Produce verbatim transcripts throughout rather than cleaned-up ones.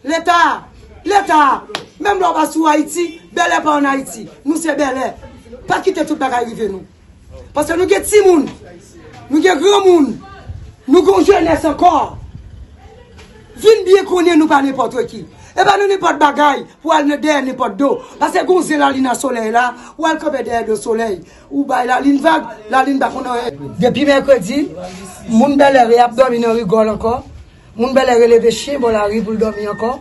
Leta, Leta, menm lè w pa sou Ayiti, bèlè pa ann Ayiti. Nou se bèlè. Pa kite tout bagay rive nou. Paske nou gen timoun, nou gen granmoun, nou gen jenès ankò. Vin byen konnen nou pa nenpòt ki. E pa nan nenpòt bagay pou al nan dèyè nenpòt do. Paske gon zen lalin a solèy la, ou al kanpe dèyè do solèy. Ou bay lalin vag, lalin pa konn anyen. Depi mèkredi, moun bèlè ap dòmi nan rigòl ankò. Moun bèlè releve chen bò lari pou l dòmi ankò.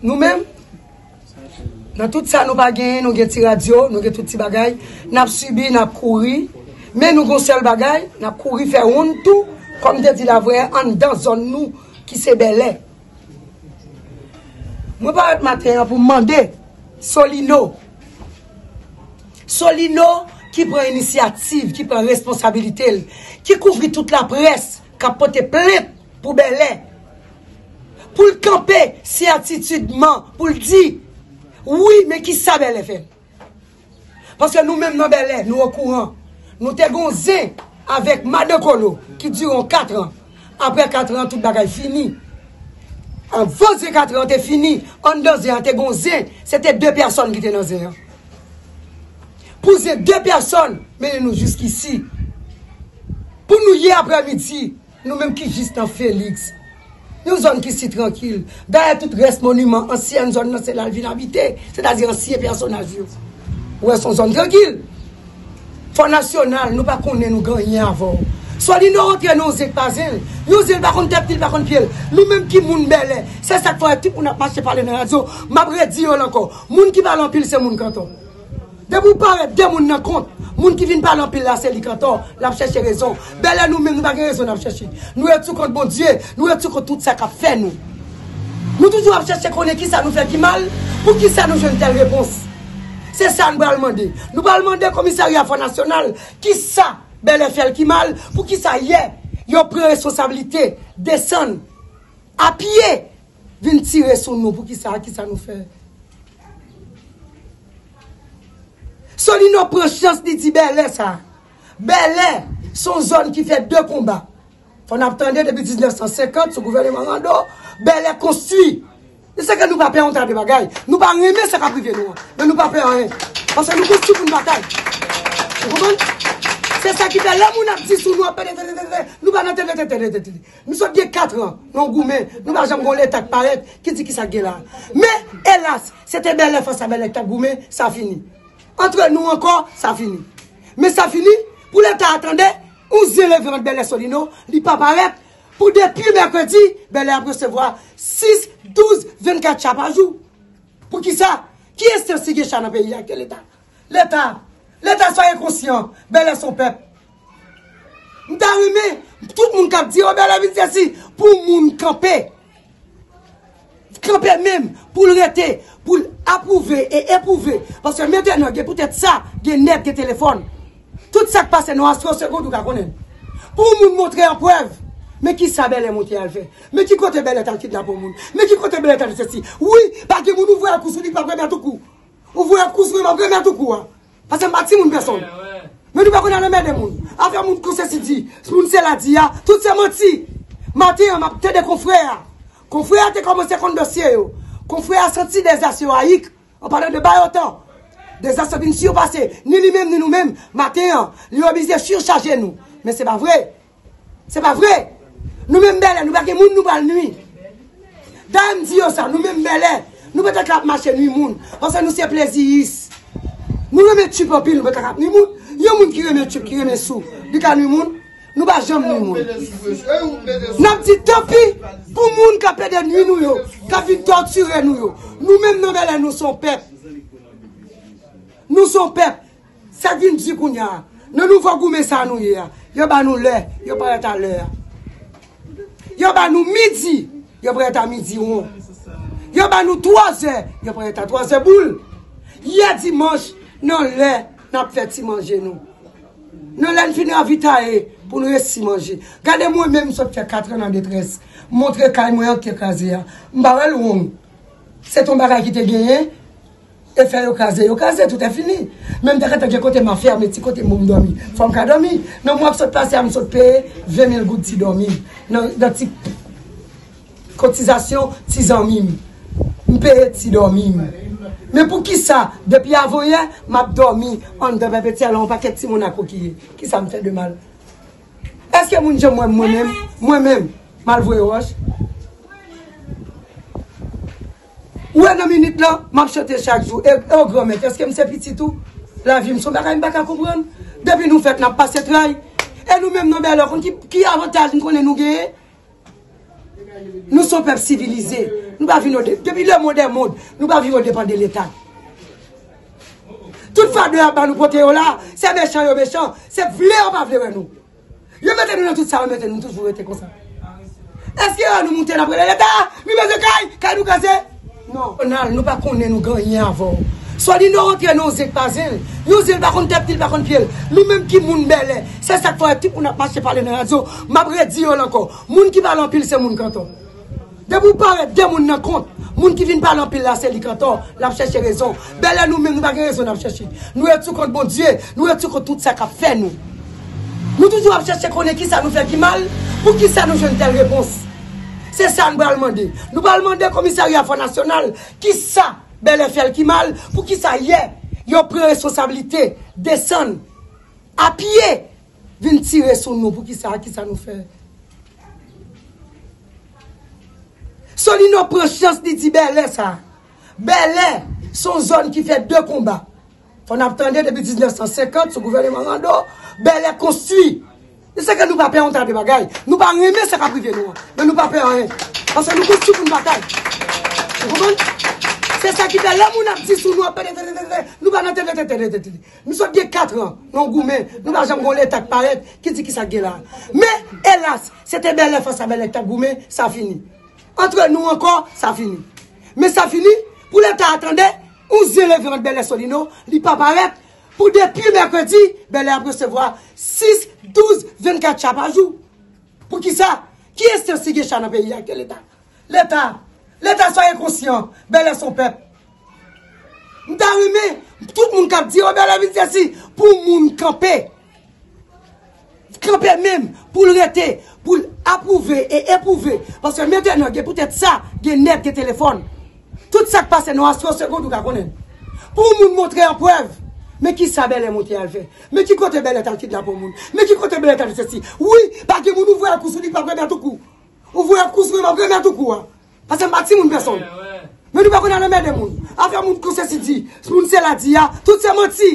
Nou menm, nan tout sa nou pa genyen, nou gen ti radyo, nou gen tout ti bagay. N ap sibi, n ap kouri. Men nou gon sèl bagay, n ap kouri fè wonn tou, kòm te di la vrè, anndan zòn nou ki se bèlè. Mwen parèt maten an pou m mande Solino. Solino ki pran inisyativ, ki pran responsabilite l, ki kouvri tout laprès k ap pote plent pou bèlè. Pou l kanpe sètitidman, pou l di, wi, men kisa bèlè fè? Paske nou menm nan bèlè, nou okouran. Nou te gon zen avèk Madan Kolo ki dire yon katran. Apre katran, tout bagay fini. Anvan zen katran te fini, anndan zen an te gon zen, se te de pèsòn ki te nan zen an. Pou zen de pèsòn, mennen nou jiskisi. Pou nou ye aprèmidi, nou menm ki jis nan Felix. Yon zòn ki si trankil. Dayè tout rès moniman ansyen zòn nan se la l vin abite, sètadi ansyen pèsonaj yo. Ou wè se yon zòn trankil. Fò Nasyonal, nou pa konnen nou gen anyen avè w. Solino rantre nan yon zen k pa zen l. Yon zen l pa konn tèt li, l pa konn pye l. Nou menm ki moun bèlè, se sa k fè tout moun ap mache pale nan radyo. M ap redi yo l ankò. Moun ki pale anpil se moun kanton. Depi w parèt de moun nan kont, moun ki vin pale anpil la se li k antò, l ap chèche rezon. Bèlè nou menm nou pa gen rezon n ap chèche. Nou ret sou kont Bondye, nou ret sou kont tout sa k ap fè nou. Nou toujou ap chèche konnen kisa nou fè ki mal, poukisa nou jwenn tèl repons. Se sa n pral mande. Nou pral mande komisarya Fò Nasyonal kisa bèlè fè l ki mal, poukisa yè yo pran responsablite, desann a pye, vin tire sou nou, poukisa, kisa nou fè? Solino pran chans li di bèlè sa. Bèlè se yon zòn ki fè de konba. Fò n ap tande depi diznèf san senkant sou gouvènman Rando, bèlè konstwi. Se ke nou pa pè yon ta de bagay. Nou pa renmen sa k ap rive nou an. Men nou pa pè anyen. Paske nou konstwi pou n batay. Ou konprann? Se sa ki fè lè moun ap di sou nou ap pede tete tete, nou pa nan tete tete tete. Nou sot gen katran, nou goumen, nou pa janm gon leta k parèt, ki di kisa k gen la. Men, elas, se te bèlè fas a bèlè k t ap goumen, sa fini. Antre nou ankò, sa fini. Men sa fini, pou leta a tande, yon zen leve ant bèlè Solino, li pa parèt, pou depi mèkredi, bèlè ap resevwa sis, douz, vennkat cha pa jou. Poukisa? Ki enstans ki gen cha nan peyi a ke leta? Leta, leta soyez konsyan, bèlè se yon pèp. M ta renmen, tout moun k ap di, o bèlè vin sesi, pou moun kanpe. Kanpe menm, pou l rete, pou l apwouve e epwouve. Paske mentnan, gen poutèt sa, gen nèt, gen telefòn. Tout sa k pase nan astro segond ou ka konnen. Pou yon moun montre an prèv, men kisa bèlè monte al fè? Men ki kote bèlè t al kidnape yon moun? Men ki kote bèlè t al sesi? Wi, pa gen moun ou voye al kouri sou li, pa remèt ou kou. Ou voye al kouri sou li, pa remèt ou kou a. Paske m pa timoun pèsonn. Men nou pa konn al anmède moun. Afè moun kon sesi di, moun sela di a, tout se manti. Maten an, m ap tande konfrè a. Konfrè a te kòmanse konn dosye yo. Konfrè a santi dezas yo ayik. An palan de Bayotan, dezas vin sipase ni li menm ni nou menm. Maten an, li oblije sichaje nou. Men se pa vre. Se pa vre. Nou menm bèlè, nou pa gen moun nou pral nwi. Dayè m di yo sa, nou menm bèlè, nou pa ta ka ap mache nwi moun. Paske nou se pleziyis. Nou renmen tchip anpil, nou pa ta ka ap nwi moun. Yon moun ki renmen tchip, ki renmen sou, li ka nwi moun? Nou pa janm nwi moun. N ap di tanpi pou moun k ap pede nwi nou yo, k ap vin tòtire nou yo. Nou menm nan bèlè, nou se yon pèp. Nou se yon pèp. Sa k vin di kounye a, nan nouvo goumen sa nou ye a, yo ba nou lè, yo parèt a lè a. Yo ba nou midi, yo parèt a midi won. Yo ba nou twazè, yo parèt a twazè boul. Yè dimanch, nan lè n ap fè ti manje nou. Nan lè n fin ravitaye pou n resi manje. Gade mwen menm, m sot fè katran nan detrès. M montre kay mwen an ki kraze a. M pa wè l wong. Se t on bagay ki te genyen. E fè yo kraze, yo kraze, tout è fini. Men m ta gentan gen kote m a fèmen, ti kote m pou m dòmi. Fò m ka dòmi. Nan mwa k sot pase a, m sot peye ven mil goud ti dòmi. Nan, nan ti Kotizasyon ti zanmi m. M peye ti dòmi m. Men poukisa, depi avanyè, m ap dòmi anndan Pèpetyèl, yon pakèt timoun akwokiye? Kisa m fè de mal? Èske moun janm wè m mwen menm? Mwen menm, m al voye wòch? Ou wè nan minit lan, m ap chante chak jou. E, e o granmèt, èske m se pitit ou? Lavi m se yon bagay m pa ka konprann. Depi nou fèt, n ap pase tray. E nou menm nan bèlè, konn ki, ki avantaj m konnen nou genyen? Nou se yon pèp sivilize. Nou pa vin o de-, depi le monde est monde, nou pa viv o depan de Leta. Tout fado y ap ba nou pote yo la, se mechan yo mechan, se vle yo pa vle wè nou. Yo mete nou nan tout sa, yo mete nou toujou rete konsa. Èske lè nou moute n ap rele Leta, nou bezwen kay, kay nou kraze? Non. Donald, nou pa konnen nou gen anyen avè w. Solino rantre nan yon zil k pa zen l. Yon zil pa konn tèt li, li pa konn pye l. Nou menm ki moun bèlè, se sa k fè tout moun ap mache pale nan radyo. M ap redi yo l ankò. Moun ki pale anpil se moun kanton. Depi w parèt de moun nan kont, moun ki vin pale anpil la se li kanton, l ap chèche rezon. Bèlè nou menm nou pa gen rezon n ap chèche. Nou ret sou kont Bondye, nou ret sou kont tout sa k ap fè nou. Nou toujou ap chèche konnen kisa nou fè ki mal, poukisa nou jwenn tèl repons. Se sa n pral mande. Nou pral mande komisarya Fò Nasyonal kisa bèlè fè l ki mal, poukisa yè yo pran responsablite, desann a pye, vin tire sou nou, poukisa, kisa nou fè? Solino pran chans li di bèlè sa. Bèlè se yon zòn ki fè de konba. Fò n ap tande depi diznèf san senkant sou gouvèneman Rando, bèlè konstwi. Se ke nou pa pè yon ta de bagay. Nou pa renmen sa k ap rive nou an. Men nou pa pè anyen. Paske nou konstwi pou n batay. Ou konprann? Se sa ki fè lè moun ap di sou nou ap pede tete tete, nou pa nan tete tete tete. Nou sot gen kat an nan goumen, nou pa janm gon Leta k parèt ki di kisa k gen la. Men elas, se te bèlè fas a bèlè k t ap goumen, sa fini. Antre nou ankò, sa fini. Men sa fini, pou Leta a tande, yon zye leve ant bèlè Solino, li pa parèt, pou depi mèkredi, bèlè ap resevwa sis, douz, vennkat cha pa jou. Poukisa? Ki enstans ki gen cha nan peyi a ki te Leta? Leta, Leta soyez konsyan, bèlè se yon pèp. M ta renmen, tout moun k ap di, o bèlè vin sesi, pou moun kanpe. Kanpe menm, pou l rete, pou l apwouve e epwouve. Paske mentnan, gen poutèt sa, gen nèt, gen telefòn. Tout sa k pase nan astwo segond, ou ka konnen. Pou moun montre an prèv, men kisa bèlè monte al fè? Men ki kote bèlè t al kidnape yon moun? Men ki kote bèlè t al sesi? Wi, pa gen moun ou voye kou sou li, pa remèt ou kou. Ou voye kou sou li, pa remèt ou kou a. Paske m pa timoun pèsonn. Men nou pa konn al anmède moun. Afè moun kou sesi di, moun sela di a, tout se manti.